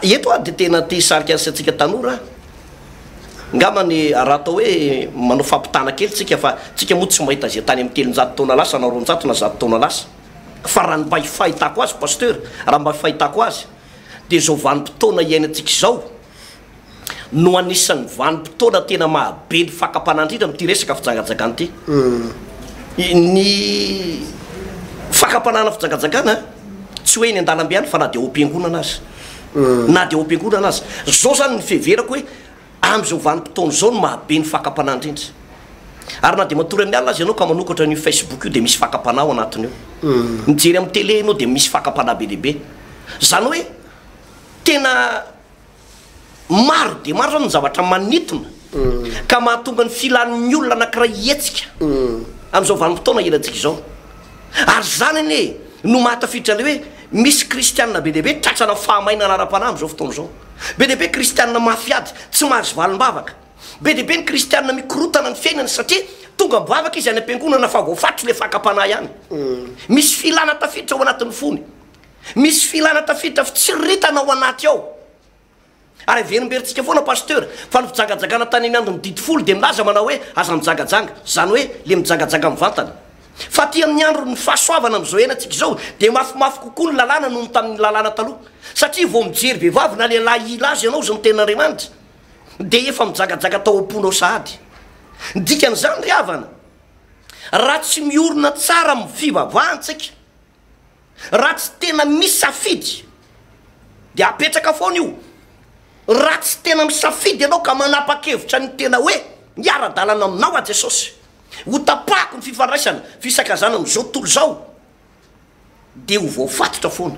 Eto aho dia tena te hisarika ny saintsika tanora aho. Angambany raha atao hoe manao fampitana kely tsika fa tsika moa tsy mahita izay tany amin'ny 300 taona lasa na 200 na 100 taona lasa. Fa raha ny mba fahitako azy Pasteur, raha mba fahitako azy dia izao vanim-potoana iainantsika izao no anisan'ny vanim-potoana tena mahabe ny fakam-panahy indrindra amin'ity resaka fijangajangana ity. Ny fakam-panahana fijangajangana tsy hoe eny an-dalambe ihany fa na dia ao am-piangonana aza. Na dia ao am-piangonana aza. Izao izany ny fiheverako hoe amin'izao vanim-potoana izao no mahabe ny fakam-panahy indrindra. Ary na dia matory amin'ny alina aza ianao ka manokatra an'io Facebook io dia misy fakam-panahy ao anatiny ao. Mijery amin'ny télé ianao dia misy fakam-panahy be dia be. Izany hoe tena Maro dia maro zany ny zavatra manintona ka mahatonga ny filan'ny olona anankiray hihetsika amin'izao vanim-potoana iainantsika izao. Ary izany anie no mahatafiditra ilay hoe misy kristianina be dia be tratrana fahamainana ara-panahy amin'izao fotoana izao. Be dia be kristianina mafy ady, tsy mahazo valim-bavaka. Be dia be ny kristianina mikorotana ny fiainany satria tonga mivavaka izy any am-piangonana fa voafatotry ilay fakam-panahy ihany. Misy filana tafiditra ao anatin'ny fony. Misy filana tafiditra fitsiriritana ao anaty ao. Ary averimberintsika foana Pasteur fa ny fijangajangana tany amin'ny andron'ny didy folo dia milaza manao hoe aza mijangajanga, izany hoe le mijangajanga mivantana. Fa aty amin'ny andron'ny fahasoavana amin'izao iainantsika izao dia mafimafy kokoa ny lalàna noho ny tamin'ny lalàna taloha. Satria vao mijery vehivavy na lehilahy hila azy ianao izao ny tenin'Andriamanitra dia efa mijangajanga tao am-ponao sahady. Ny dikan'izany ry havana, raha tsy miorina tsara amin'ny fivavahantsika, Raha tsy tena misafidy dia apetraka foana io, raha tsy tena misafidy ianao ka manapa-kevitra ny tena hoe hiara-dalana aminao aho Jesosy, ho tapahako ny fifandraisana, fisakazana amin'izao tontolo izao dia ho voafatotra foana.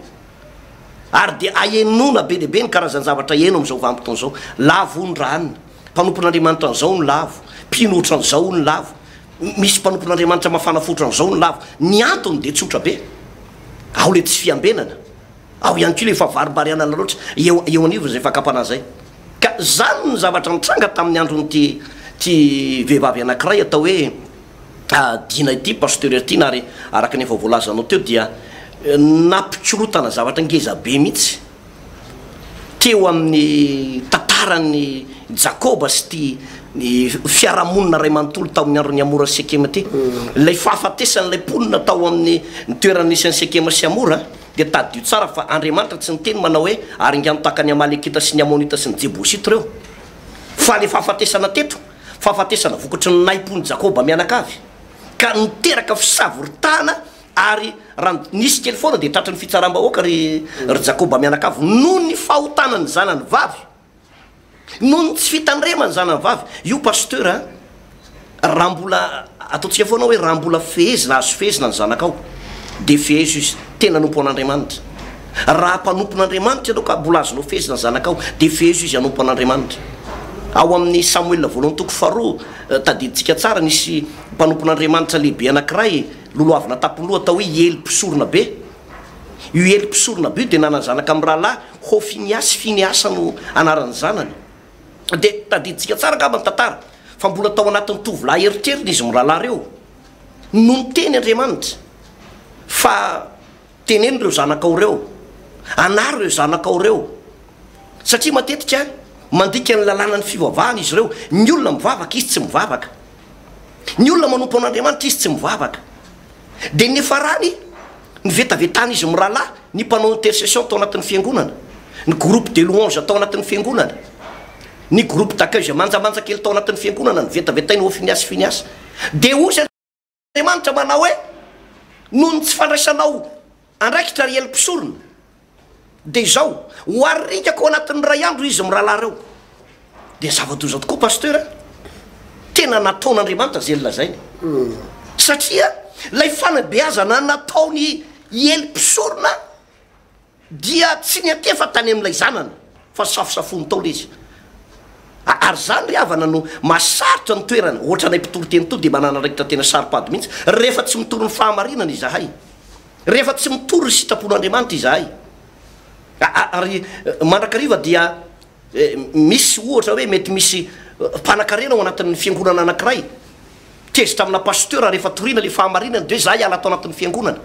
Ary dia ahenoana be dia be ny karazan-javatra heno amin'izao vanim-potoana izao. Lavo hono raha anona. Mpanompon'Andriamanitra an'izao no lavo, mpino ohatran'izao hono lavo, misy mpanompon'Andriamanitra mafana fo ohatran'izao no lavo. Ny antony dia tsotra be, ao ilay tsy fiambenana, ao ihany koa ilay fahavarimbarianana loatra eo eo anivon'izay fakam-panahy izay. Ka izany no zavatra nitranga tamin'ny andron'ity ity vehivavy anankiray atao hoe Dina ity, Pasteur Tina, ary araka ny efa voalazanao teo dia nampikorontana zavatra ngeza be mihitsy. Teo amin'ny tantaran'i Jakoba sy ity ny fiarahamonina iray manontolo tao amin'ny andron'i Hamora sy Sekema ity. Ilay fahafatesan'ilay mponina tao amin'ny ny toerana nisy an'i Sekema sy Hamora dia tadidio tsara fa Andriamanitra tsy niteny manao hoe aringano tahaka ny Amalekita sy ny Amonita sy ny Jebosita ireo. Fa ilay fahafatesana teto, fahafatesana vokatry ny nahim-pon'i Jakoba mianakavy ka niteraka fisavoritahana Ary raha nisy kely foana dia tratry ny fitsaram-bahoaka ry ry Jakoba mianakavy noho ny fahotana ny zanany vavy, noho ny tsy fitandremany zanany vavy. Io Pasteur a, raha mbola ataontsika foana hoe raha mbola fehezina, azo fehezina ny zanakao dia fehezo izy, tena hanompo an'Andriamanitra. Raha mpanompon'Andriamanitra ianao ka mbola azonao fehezina ny zanakao dia fehezo izy hanompo an'Andriamanitra. Ao amin'ny Samoela voalohany toko faharoa, tadidintsika tsara, nisy mpanompon'Andriamanitra lehibe anankiray, Lolohavina tampon-loha atao hoe i Ely mpisorona be. Io Ely mpisorona be io dia nanana zanaka mirahalahy, Hofinia sy Finehasa no anaran'ny zanany. Dia tadidintsika tsara angamba ny tantara fa mbola tao anatin'ny tovolahy eritreriny izy mirahalahy ireo no niteny Andriamanitra fa teneno ireo zanakao ireo, anaro ireo zanakao ireo satria matetika mandika ny lalànan'ny fivavahana izy ireo, ny olona mivavaka izy tsy mivavaka, ny olona manompo an'Andriamanitra izy tsy mivavaka. Dia niafarany ny vetavetan'izy mirahalahy ny mpanao intercession tao anatin'ny fiangonana, ny groupe de louange tao anatin'ny fiangonana, ny groupe d'accueil izay manjamanja kely tao anatin'ny fiangonana, novetavetainy Hofiniasy sy Finiasy. Dia hoy Andriamanitra manao hoe, Noho ny tsy fandraisanao andraikitra ry Ely mpisorona, Dia izao, ho arikako ao anatin'ny iray andro izy mirahalahy ireo. Dia zava-doza tokoa Pasteur a! Tena nataon'Andriamanitra izay nolazainy. Satria ilay fanabeazana nataon'i Ely mpisorona dia tsy niantefa tany amin'ilay zanany fa safosafoiny tao ilay izy. Ary izany ry havana no mahasarotra ny toerana, ohatranay mpitory teny toa dia manana andraikitra tena saro-pady mihitsy rehefa tsy mitory ny fahamarinana izahay. Rehefa tsy mitory ny sitrapon'Andriamanitra izahay, ary mandrakariva dia misy ohatra hoe mety misy mpanakarena ao anatin'ny fiangonana anankiray, tezitra amina pasteur rehefa toriana ilay fahamarinana dia hoe za hiala ato anatin'ny fiangonana.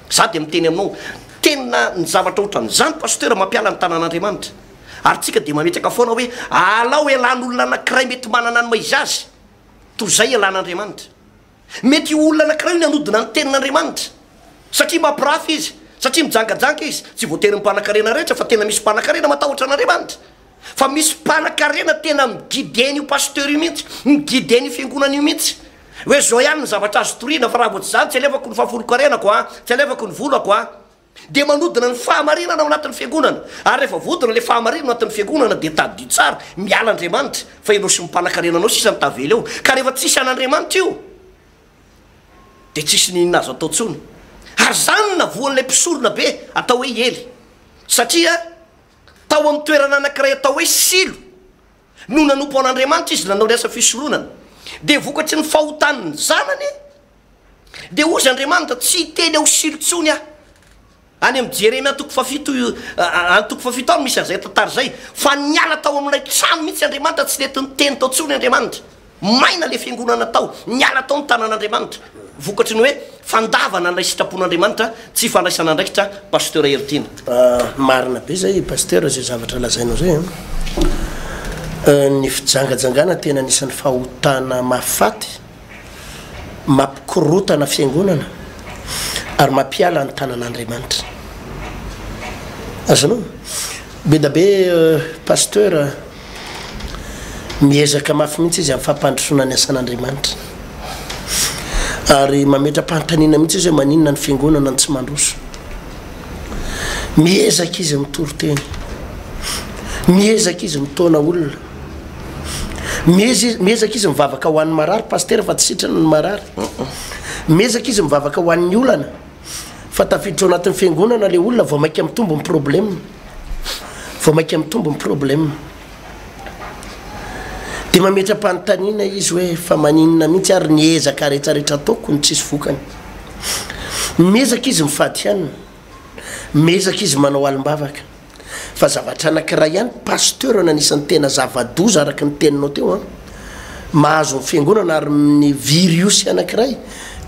Za dia miteny aminao, tena ny zavatra ohatran'izany pasteur mampiala ny tanan'Andriamanitra. Ary tsika dia mametraka foana hoe alao ialàn'olona anankiray mety manana ny maha izy azy, toy izay ialàn'Andriamanitra. Mety io olona anankiray io ny hanodina ny tenin'Andriamanitra, satria mampirafy izy, satria mijangajanga izy. Tsy voatery ny mpanankarena rehetra fa tena misy mpanankarena matahotra an'Andriamanitra. Fa misy mpanankarena tena mi-guider an'io pasteur io mihitsy, mi-guider an'io fiangonana io mihitsy. Hoe zao ihany ny zavatra azo toriana fa raha vao tsy izany tsy alefako ny fahafolon-karenako an, tsy alefako ny volako an. Dia manodina ny fahamarinana ao anatin'ny fiangonana. Ary rehefa voadina ilay fahamarinana ao anatin'ny fiangonana dia tadidio tsara, miala Andriamanitra, fa ianao sy ny mpanankarenanao sisa no tavela eo. Ka rehefa tsisy an'Andriamanitra io, dia tsisy n'inona azo atao intsony. Ary izany no navoan'ilay mpisorona be atao hoe Ely. Satria tao amin'ny toerana anankiray atao hoe Silo no nanompo an'Andriamanitra izy, nanao ny asa fisoronana. Dia vokatry ny fahotan'ny zanany, Dia hozy Andriamanitra, Tsy hiteny ao Silo intsony Aho. Any amin'i Jeremia toko fahafito, any toko fahafito any misy an'izay tantara izay, fa niala tao amin'ilay trano mihitsy Andriamanitra, tsy nety niteny tao intsony Andriamanitra. Maina ilay fiangonana tao, niala tao ny tanan'Andriamanitra. Vokatry ny hoe fandavana an'ilay sitrapon'Andriamanitra, tsy fandraisana andraikitra, Pasteur Heritiana. Marina be zay Pasteur zay zavatra lazainao zay an! Ny fijangajangana tena anisan'ny fahotana mahafaty. Mampikorontana fiangonana ary mampiala ny tanan'Andriamanitra. Azonao? Be da be pasteur miezaka mafy mihitsy izy amin'ny fampandrosoana ny asan'Andriamanitra. Ary mametra-panontaniana mihitsy izy hoe maninona ny fiangonana no tsy mandroso. Miezaka izy mitory teny. Miezaka izy mitaona olona. Miezaka izy mivavaka ho an'ny marary, pasitera fa tsy sitrana ny marary. Miezaka izy mivavaka ho an'ny olana fa tafiditra ao anatin'ny fiangonana le olona vao maika mitombo ny problème. Vao maika mitombo ny problème. Dia mametra-panontaniana izy hoe fa maninona mihitsy ary ny ezaka rehetrarehetra ataoko no tsisy vokany. Miezaka izy mifady hanina, miezaka izy manao alim-bavaka. Fa zavatra anakiray ihany pasteur no anisan'ny tena zava-doza araka ny teninao teo an, mahazo ny fiangonana ary ny viriosy anakiray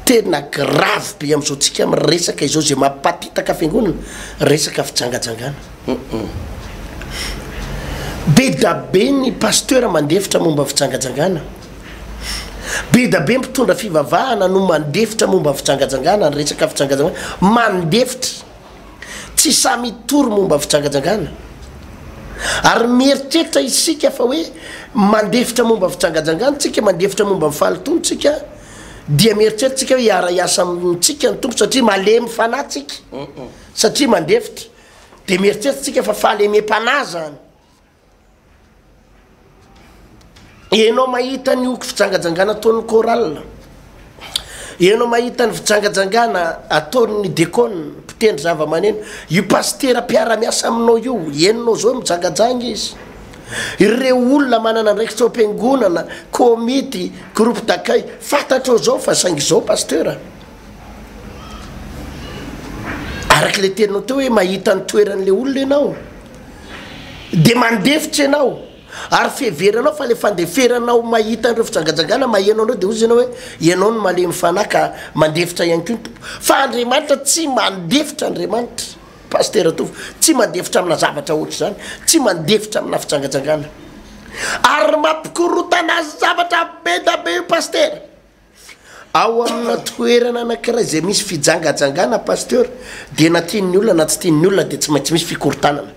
tena grave be amin'izao tsika miresaka izao izay mampipatitaka fiangonana resaka fijangajangana. Be da be ny pasteur mandefitra momba ny fijangajangana. Be da be mpitondra fivavahana no mandefitra momba ny fijangajangana, ny resaka fijangajangana mandefitra. Tsy sahy mitory momba ny fijangajangana. Ary mieritreritra isika fa hoe mandefitra momba ny fijangajangana tsika, mandefitra momba ny fahalotoana tsika, dia mieritreritra tsika hoe hiara-hiasa amintsika ny Tompo satria malemy fanahy tsika, satria mandefitra. Dia mieritreritra tsika fa fahalemem-panahy zany. Ianao mahita ny oky fijangajangana ataon'ny chorale, ianao mahita ny fijangajangana ataon'ny dekona, mpitendry zava-maneno, io pasitera mpiara-miasa aminao io, henonao zao mijangajanga izy. Ireo olona manana andraikitra ao am-piangonana, komity, groupe d'accueil, fantatrao zao fa saingy zao pasitera. Araka ilay teninao teo hoe mahita ny toeran'ilay olona ianao. Dia mandefitra ianao. Ary fiheveranao fa le fandeferanao mahita an'ireo fijangajangana maheno an'ireo dia hozy ianao hoe ianao no malemy fanahy ka mandefitra ihany koa ny Tompo. Fa Andriamanitra tsy mandefitra Andriamanitra. Pasitera Tovo, tsy mandefitra amina zavatra ohatr'izany, tsy mandefitra amina fijangajangana. Ary mampikorontana zavatra be da be io Pasitera. Ao amina toerana anankiray izay misy fijangajangana Pasteur dia na tian'ny olona na tsy tian'ny olona dia tsy maintsy misy fikorontanana.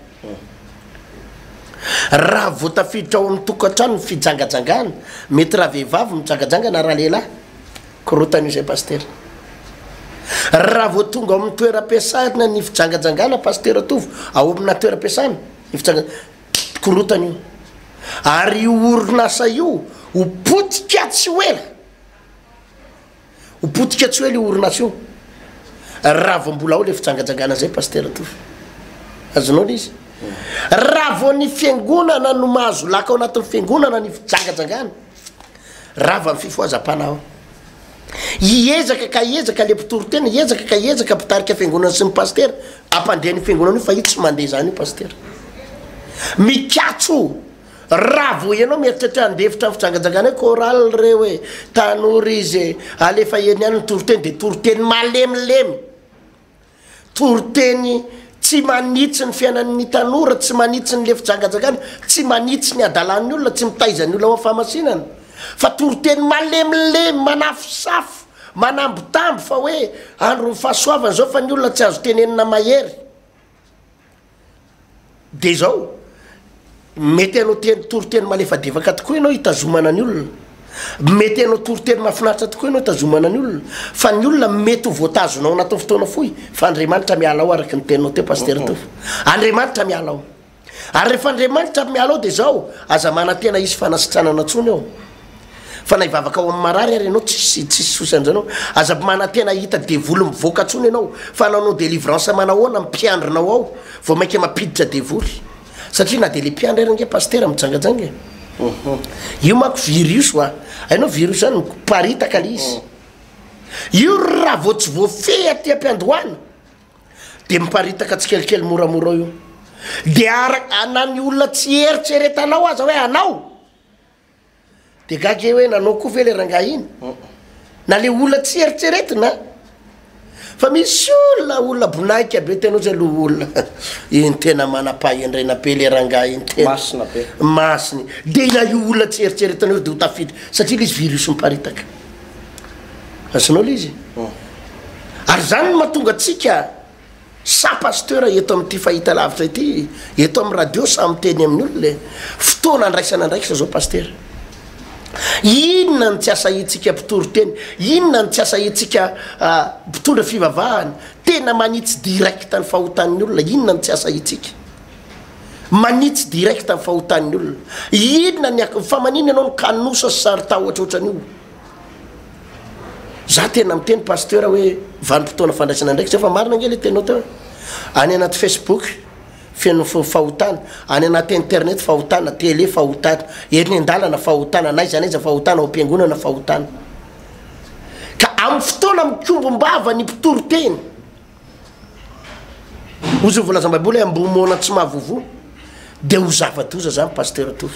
Raha vao tafiditra ao amin'ny tokantrano ny fijangajangana, mety ravehivavy mijangajanga na ralehilahy, korontana io izay Pasitera. Raha vao tonga ao amin'ny toeram-piasana ny fijangajangana Pasitera Tovo, ao amina toeram-piasana ny fijangajangana, korontana io. Ary io orinasa io ho potika tsy ho ela. Ho potika tsy ho ela io orinasa io. Raha vao mbola ao le fijangajangana zay Pasitera Tovo. Azonao le izy? Raha vao ny fiangonana no mahazo laka ao anatin'ny fiangonana ny fijangajangana, rava ny fifohazam-panahy ao. Hiezaka ka hiezaka le mpitory teny, hiezaka ka hiezaka mpitarika fiangonana sy ny pasitera hampandeha ny fiangonana io fa io tsy mandeha izany io pasitera. Mikatso raha vao ianao mieritreritra handefitra ny fijangajangana hoe chorale reo e, tanora izy e, alefa eny ihany ny toriteny dia toriteny malemilemy. Toriteny tsy manitsy ny fiainan'ny tanora, tsy manitsy ny lefijangajangana, tsy manitsy ny hadalan'ny olona, tsy mitaiza ny olona ho amin'ny fahamasinana, fa toriteny malemilemy, manafosafo, manambitamby fa hoe andron'ny fahasoavana izao fa ny olona tsy azo tenenina mahery. Dia izao, mety hanao teny toriteny malefadefaka tokoa ianao hitazomana ny olona, mety hanao toriteny mahafinaritra tokoa ianao hitazomana ny olona, fa ny olona mety ho voatazona ao anatin'ny fotoana fohy, fa Andriamanitra miala ao araka ny teninao teo Pasitera Tovo. Andriamanitra miala ao. Ary rehefa Andriamanitra miala ao dia izao, aza manantena hisy fanasitranana intsony ao. Fa na hivavaka ho amin'ny marary ary ianao tsisy tsisy souci an'izany ao. Aza manantena hahita devoly mivoaka intsony ianao fa na hanao délivrance manahoana ny mpiandrinao ao vao mainka mampiditra devoly. Satria na dia le mpiandry ary ange pasitera mijangajanga e. Io manko virus hoa. Hainao virus zany miparitaka le izy. Io raha vao tsy voafehy aty am-piandohana dia miparitaka tsikelikely moramora ao io. Dia araka na ny olona tsy eritreretanao aza hoe anao. De gaga e hoe nanao koa ve le rangahy iny? Na le olona tsy eritreretina an! Fa misy olona olona bonaika be tena ozy aloha olona iny tena manam-pahendrena be le rangahy iny tena Masina be. Masina. De na io olona tsy eritreretina io de ho tafiditra satria le izy virus miparitaka. Azonao le izy? Ary zany no mahatonga antsika Sa pasteur eto amin'ity fahitalavitra ity, eto amin'ny radio sa miteny amin'ny olona e? Fotoana andraisana andraikitra zao pasteur. Inona no tsy asahintsika mpitory teny? Inona no tsy asahintsika mpitondra fivavahana? Tena manitsy direct ny fahotan'ny olona, inona no tsy asahintsika? Manitsy direct ny fahotan'ny olona. Inona ny fa maninona ianao no kanosa sy saro-tahotra ohatran'io? Za tena miteny pasteur hoe vanim-potoana fandraisana andraikitra fa marina ange le teninao teo e! Any anaty facebook feno fahotana, any anaty internet fahotana, tele fahotana, eny an-dalana fahotana, n'aiza n'aiza fahotana, ao am-piangonana fahotana. Ka amin'ny fotoana mikombom-bava ny mpitory teny, Hozy ny voalazam-baiboly hoe amboa moana tsy mahavovo dia ho zava-doza zany Pasteur Tovo.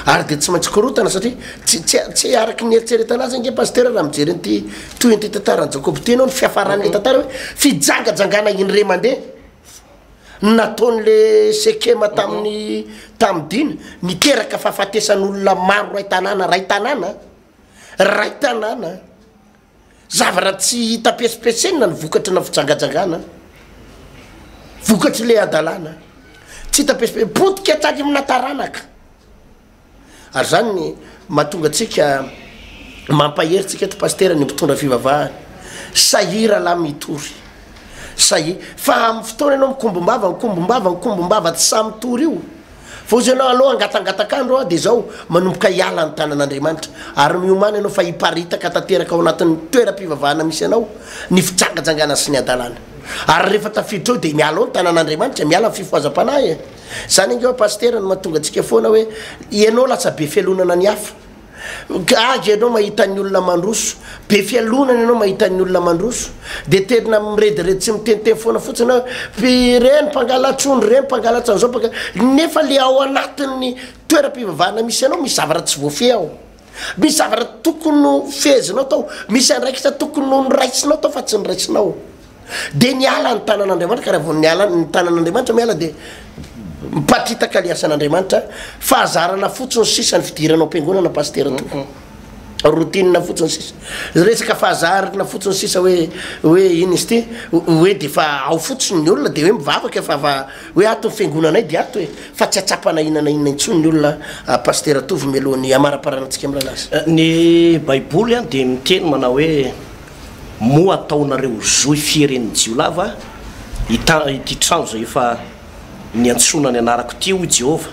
Ary dia tsy maintsy korotana satria tsy tsy tsy araky ny eritreretana azy ange Pasteur raha mijery an'ity tohin'ity tantaran'i Jakoba ity ianao ny fiafaran'ilay tantara hoe fijangajangana indray mandeha nataon'le Sekema tamin'ny tamin'i Dina niteraka fahafatesan'olona maro ray tanàna ray tanàna ray tanàna. Zavatra tsy hita pesipesenina ny vokatry ny fijangajangana, vokatry le hadalana. Tsy hita pesipesenina, potika hatrany amina taranaka. Ary zany ny mahatonga antsika mampahery tsika eto pasitera ny mpitondra fivavahana. Sahia rahalahy mitory. Sahia. Fa amin'ny fotoana ianao mikombom-bava, mikombom-bava, mikombom-bava tsy sahy mitory io. Fa hozy ianao, aleo hangatangataka andro aho, dia izao, manomboka hiala ny tanan'Andriamanitra. Ary miomàna ianao fa hiparitaka tanteraka ao anatin'ny toeram-pivavahana misy anao ny fijangajangana sy ny hadalana. Ary rehefa tafiditra ao dia miala ao ny tanan'Andriamanitra, miala ny fifohazam-panahy e! Izany ange ho'a Pasitera no mahatonga antsika foana hoe ianao lasa be fialonana ny hafa. Gaga ianao mahita ny olona mandroso, be fialonana ianao mahita ny olona mandroso, dia tena mirediredy sy miteniteny foana fotsiny hoe ireny mpangalatr'ondry ireny, mpangalatra an'izao, mpangala, nefa le ao anatin'ny toeram-pivavahana misy anao misy zavatra tsy voafehy ao, misy zavatra tokony ho fehezinao tao, misy andraikitra tokony ho noraisinao tao fa tsy noraisinao. Dia niala ny tanan'Andriamanitra, ka raha vao niala ny tanan'Andriamanitra miala dia mipatitaka le asan'Andriamanitra, fahazarana fotsiny sisa ny fidirana ao am-piangonana Pasitera Tovo. Routine fotsiny sisa. Resaka fahazarana fotsiny sisa hoe hoe inn izy ity, hoe dia efa ao fotsiny ny olona dia hoe mivavaka fa fa hoe ato ny fiangonanay dia ato e, fa tsy atsapana inona na inona intsony ny olona Pasitera Tovo mialohan'ny hamaraparanantsika amin'ny lalaza. Ny baiboly dia miteny manao hoe Moa ataonareo zohy fieren'ny jiolahy va ity trano izay efa niantsoana ny anarako ity, hoy Jehovah?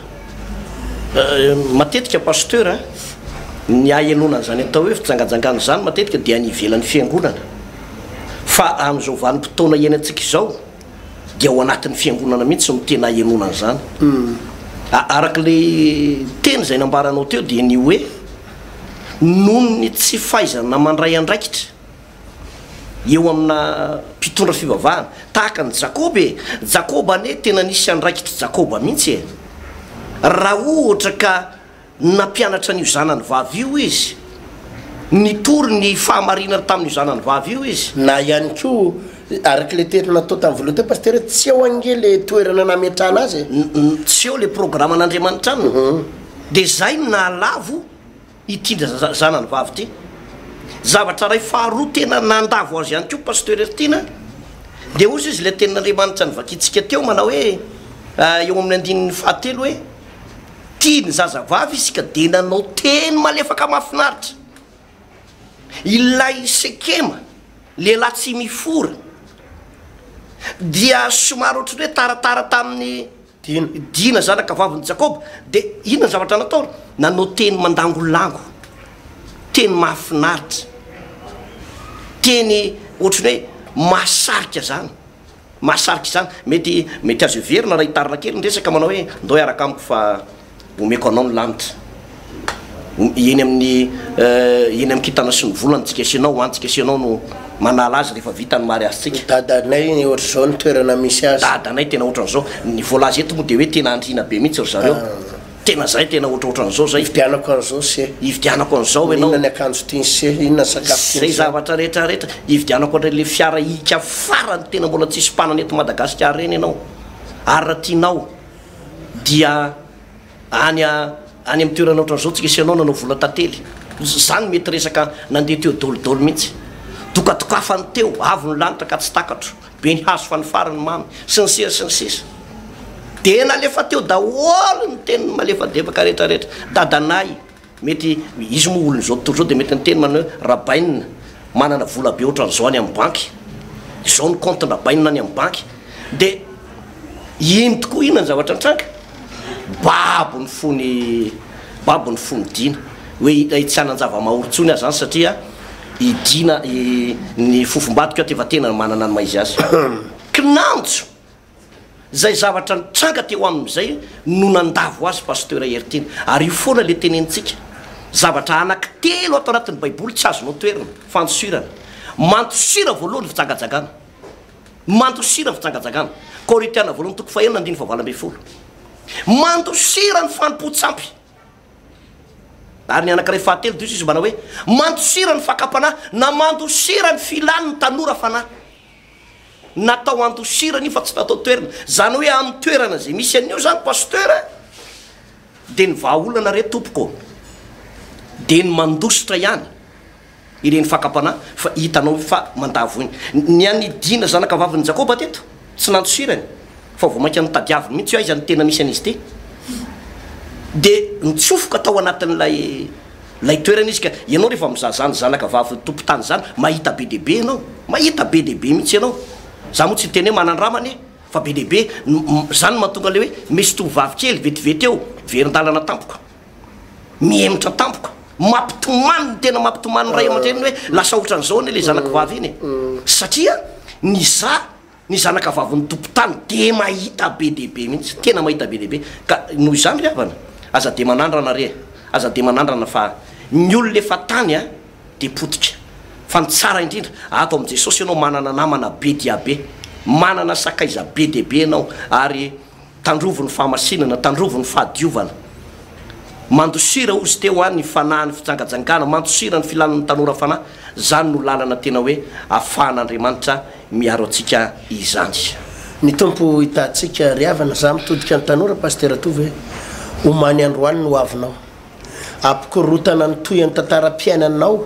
Matetika Pasteur a, ny ahenoana an'izany atao hoe fijangajangana izany matetika dia any ivelan'ny fiangonana. Fa amin'izao vanim-potoana iainantsika izao dia ao anatin'ny fiangonana mihitsy no tena ahenoana an'izany. Araka ilay teny izay nambaranao teo dia ny hoe Noho ny tsy fahaizana mandray andraikitra eo amina mpitondra fivavahana, tahaka an'i Jakoba e! Jakoba anie tena nisy andraikitr'i Jakoba mihitsy e! Raha ohatra ka nampianatra an'io zanany vavy io izy, nitory ny fahamarinana tamin'io zanany vavy io izy. Na ihany koa, araka ilay teny natao tamin'ny voalohany teo Pasitera, tsy eo ange ilay toerana nametrahana azy e! Tsy eo ilay programan'Andriamanitra aminy. Dia izay no nahalavo ity zanany vavy ity. Zavatra iray faharoa tena nandavo azy ihany koa Pasteur Heritiana dia hozy izy ilay tenin'Andriamanitra novakintsika teo manao hoe eo amin'ny andininy fahatelo hoe tia ny zazavavy izy ka dia nanao teny malefaka mahafinaritra. Ilay Sekema, lehilahy tsy mifora, dia somary ohatran'ny hoe taratara tamin'ny Dina. Dina zanaka vavin'i Jakoba. Dia inona ny zavatra nataony? Nanao teny mandangolango, teny mahafinaritra, teny ohatran'ny hoe mahasarika izany, mahasarika izany. Mety, mety azo heverina raha hitarina kely ny resaka manao hoe ndao hiaraka amiko fa Omeko anao ny lanitra. Eny amin'ny eny amin'ny kintana sy ny volana tsika sy ianao, any tsika sy ianao no manala azy rehefa vita ny mariazintsika. Dadanay ny ohatr'izao ny toerana misy azy. Dadanay tena ohatran'izao. Ny voalaza eto moa dia hoe tena andriana be mihitsy ry zareo. Tena zay tena ohatrohatran'izao zay. Ividianako an'izao se. Ividianako an'izao ianao. Inona ny akanjo tiany se, inona ny sakafo tiany se. Zay zavatra rehetra rehetra. Ividianako an'ireny le fiara hika farany tena mbola tsisy mpanana eto Madagasikara ireny ianao. Ary raha tianao. dia any any amin'ny toerana ohatran'izao tsika sy ianao nanao vola tantely, zany mety resaka nandeha teo dôlidôly mihitsy, dokadokafany teo, avo ny lanitra ka tsy takatro, be ny hazo fa ny farany mamy, sy ny sisa sy ny sisa. Dia nalefa teo daholo ny teniny malefadefaka rehetra rehetra, dadanay. Mety izy moa olon'izao tontolo izao dia mety niteny manao hoe Rabainina manana vola be ohatran'izao any amin'ny banky, izao ny compte-n-dRabainina any amin'ny banky, dia iny tokoa inona ny zavatra nitranga? Babo ny fony, babo ny fon'i Dina, hoe tsy hanan-java-mahory intsony aho izany satria i Dina, ny fofombadiko ato efa tena manana ny maha izy azy. Kinanjo! Izay zavatra nitranga teo aminy izay no nandavo azy Pasteur Heritiana. Ary io foana le tenenintsika. Zavatra anaky telo ato anatin'ny baiboly tsy azonao toerina, fandosirana. Mandosira voalohany ny fijangajangana. Mandosira ny fijangajangana. Korintiana voalohany toko fahenina andininy fahavalo ambinifolo. Mandosira ny fanompoan-tsampy. Ary ny anankiray fahatelo dia izy manao hoe, mandosira ny fakam-panahy na mandosira ny filan'ny tanora fanahy. Natao handosirana io fa tsy natao toerana. Zany hoe amin'ny toerana izay misy an'io zany Pasteur dia ny vahaolana re tompoko dia ny mandositra ihany ireny fakam-panahy fa hitanao fa mandavo iny. Ny an'i Dina zanaka vavin'i Jakoba teto tsy nandosirany fa vao mainka notadiaviny mihitsy hoe aiza no tena misy an'izy ity. Dia nitsofoka tao anatin'ilay Ilay toerana izy ka, ianao rehefa mizaha zany zanaka vavy tompon-tany zany, mahita be dia be ianao, mahita be dia be mihitsy ianao, za moa tsy hiteny hoe manandramana e, fa be dia be, zany no mahatonga ilay hoe misy tovovavy kely vetivety eo, verin-dalana tampoka, mihemotra tampoka, mampitomany, tena mampitomany ny ray aman-dreniny hoe lasa ohatran'izao anie ilay zanako vavy iny e, satria nizaha Ny zanaka vavin'ny tompon-tany dia mahita be dia be mihitsy, tena mahita be dia be. Ka noho izany ry havana, aza dia manandrana re, aza dia manandrana fa Ny olona efa tany a dia potika. Fa ny tsara indrindra, ato amin'i Jesosy ianao manana namana be dia be, manana sakaiza be dia be ianao, ary tandrovy ny fahamasinana, tandrovy ny fahadiovana. Mandosira hozy teo an ny fanahin'ny fijangajangana, mandosira ny filan'ny tanora fanahy, zany no lalana tena hoe afahan'Andriamanitra miaro antsika izany. Ny Tompo hitahantsika ry havana, za mitodika ny tanora Pasitera Tovo e, omany androany ny hoavinao. Ampikorontana ny tohin'ny tantaram-piainanao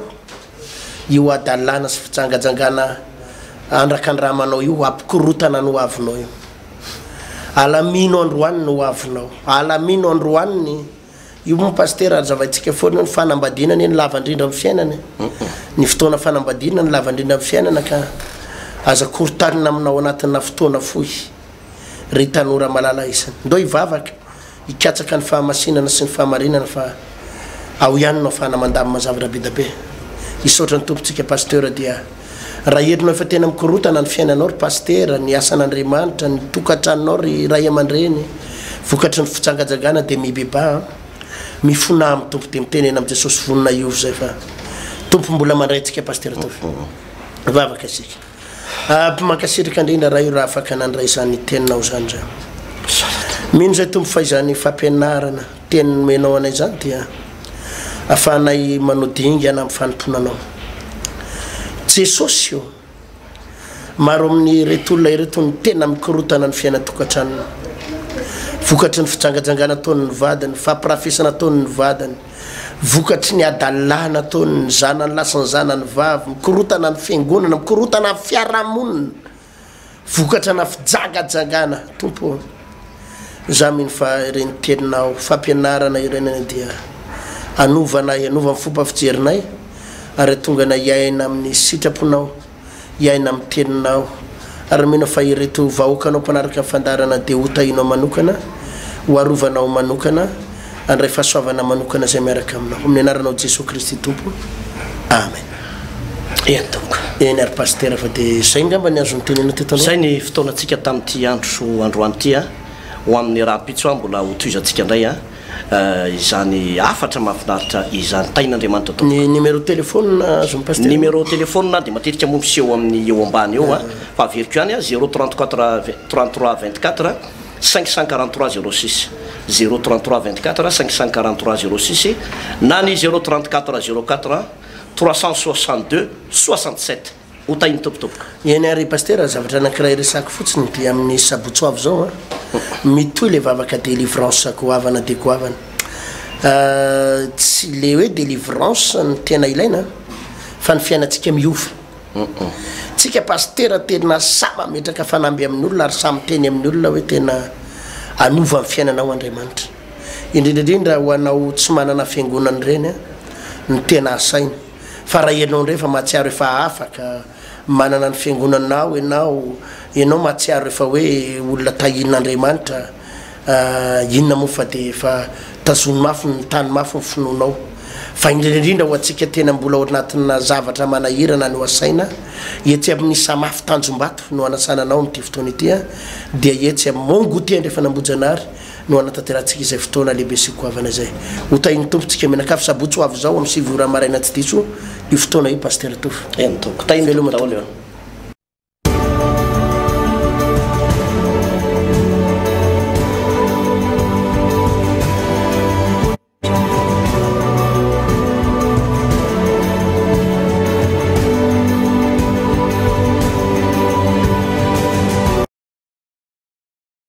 io hadalana sy fijangajangana andrakandramanao io, ampikorontana ny hoavinao io. Alamino androany ny hoavinao, alamino androany ny, io moa Pasitera hazavaintsika foana hoe ny fanambadiana anie no lava indrindra amin'ny fiainana e. Ny fotoana fanambadiana no lava indrindra amin'ny fiainana ka aza korontanina aminao anatina fotoana fohy ry tanora malala isany. Ndao hivavaka. Hikatsaka ny fahamasinana sy ny fahamarinana fa ao ihany no afahana mandamina zavatra bedabe. Hisaotra ny Tompontsika Pasteur dia raha herinao efa tena mikorotana ny fiainanao ry Pasitera, ny asan'Andriamanitra, ny tokantranonao ry Ray aman-dreny, vokatry ny fijangajangana dia mibebaha an! Mifonà amin'ny Tompo dia mitenena amin'i Jesosy vonona hiova izay fa Tompo mbola mandray antsika Pasitera Tovo. Vavaka isika. Aby mankasitraka indrindra Ray o raha afaka nandray izany teninao izany zaho. Mino izay Tompo fa izany fampianarana teny nomenao anay izany dia afahanay manao dingana amin'ny fanompoana anao. Jesosy o! Maro amin'ireto olona ireto no tena mikorotana ny fiainan-tokantranony. Vokatry ny fijangajangana ataon'ny vadiny, fampirafesana ataon'ny vadiny. Vokatry ny hadalana ataony ny zanany lahy sy ny zanany vavy, mikorotana ny fiangonana, mikorotana ny fiarahamonina, vokatra na fijangajangana. Tompo ô, za mino fa ireny teninao fampianarana ireny anie dia hanova anay, hanova ny fomba fijerinay ary hahatonga anay hiaina amin'ny sitraponao. hiaina amin'ny teninao ary mino aho fa ireto vahoakanao mpanaraka ny fandaharana dia ho tahinao manokana, ho arovanao manokana, handray fahasoavana manokana izay miaraka aminao. Amin'ny anaranao Jesoa Kristy Tompo. Amen. Eny tompoko. Eny ary Pasitera fa dia izay ngamba ny azo notenenina teto aloha. Izay ny fotoanantsika tamin'ity andro androany ity a. Ho amin'ny rahampitso a mbola hotohizantsika indray a. Izany hafatra mahafinaritra izany. Tahin'Andriamanitra tompoko. Ny numéro téléphone azon'i Pasitera? Numéro téléphone dia matetika moa miseho amin'ny eo ambany eo a, fa averiko ihany a, zéro 34 33 24 543 06, zéro 33 24 543 06 na ny zéro 34 04 362 67. Ho tahin'ny Tompo tompoko. Eny ary Pasitera, zavatra anankiray resako fotsiny dia amin'ny sabotsy ho avy izao an, mitohy le vavaka délivrance goavana dia goavana. Tsy le hoe délivrance no tena ilaina fa ny fiainantsika miova. Tsika Pasitera tena sahy mametraka fanamby amin'ny olona ary sahy miteny amin'ny olona hoe tena hanova ny fiainanao Andriamanitra. Indrindra indrindra ho anao tsy manana fiangonana ireny no tena asaina. Fa raha ianao indray efa mahatsiaro efa afaka, manana ny fiangonanao ianao, ianao mahatsiaro efa hoe olona tahian'Andriamanitra, inona moa fa dia efa tazony mafy ny tany mafy ny finoanao. Fa indrindra indrindra ho antsika tena mbola ao anatina zavatra manahirana no asaina, etsy amin'ny Samaf Tanjombato no anasana anao amin'ity fotoana ity, dia etsy amin'ny Mont Goûter Andrefan'Ambohijanahary, no hanatanterahantsika izay fotoana lehibe sy goavana izay. Ho tahin'ny Tompo tsika mianakavy sabotsy ho avy izao amin'ny 9 ora maraina tsy diso io fotoana io Pasitera Tovo. Eny tompoko. Tahin'ny Tompo Veloma daholo tompoko. eo.